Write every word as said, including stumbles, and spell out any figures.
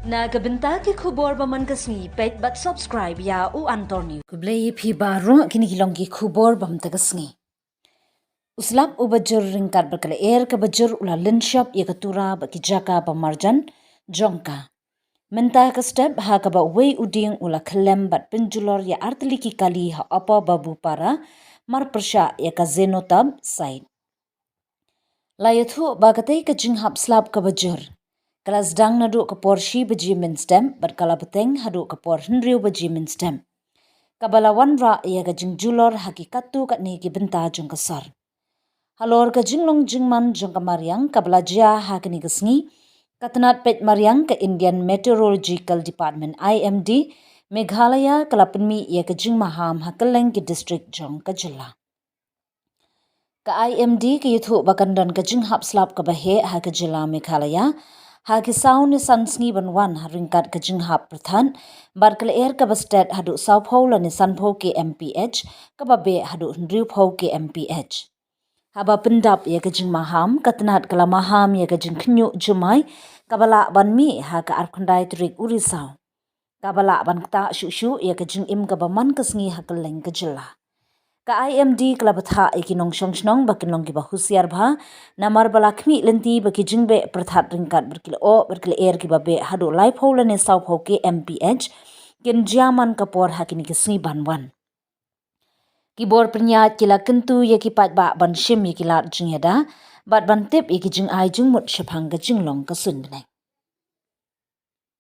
Na ka bynta ki khubor ba man ka sngi, peit bad subscribe ïa U Antor News. Khublei ïa phi baroh, kine ki long ki khubor ba mynta ka sngi. U slap uba jur ryngkat bad ka lyer kaba jur u la lynshop ïa ka tura bad ki jaka ba marjan jong ka. Mynta ka step ha kaba uwei u dieng u la khyllem bad pynjulor ïa artylli ki kali ha Upper Babupara, marpyrshah ïa ka Zenotab site. La ïathuh ba katei ka jinghap slap kaba jur ka la sdang naduh ka por shi baje mynstep bad ka la bteng haduh ka por hynriew baje mynstep, kaba la wanrah ïa ka jingjulor ha ki katto katne ki bynta jong ka sor. Halor ka jinglong jingman jong ka mariang kaba la jia ha kane ka sngi, ka tnat peit mariang ka Indian Meteorological Department, I M D, Meghalaya ka la pynmih ïa ka jingmaham ha kylleng ki district jong ka jylla. Ka I M D ka ïathuh ba kan don ka jinghap slap kaba heh ha ka jylla Meghalaya ha ki saw ne san sngi ban wan, ha ryngkat ka jinghap pyrthat bad ka lyer kaba stet haduh sawphew lane sanphew K M P H, kaba beh haduh hynriewphew K M P H. Haba pyndap ïa ka jingmaham, ka tnat ka la maham ïa ka jingkhynñiuh jumai kaba lah ban mih ha ka arphew khyndai tarik u Risaw, kaba lah ban ktah shuh shuh ïa ka jingim kaba man ka sngi ha kylleng ka jylla. Ka I M D ka la bthah ïa ki nongshong shnong ba kin long kiba husiar bha, namar ba la khmih lynti ba ki jingbeh pyrthat ryngkat bad ki lyoh bad ki lyer kiba beh haduh laiphew lane sawphew K M P H kin jia man ka por ha kine ki sngi ban wan. Ki bor pynïaid ki la kyntu ïa ki paidbah ban shim ïa ki lad jingïada bad ban tip ïa ki jingai jingmut shaphang ka jinglong ka suiñ bneng.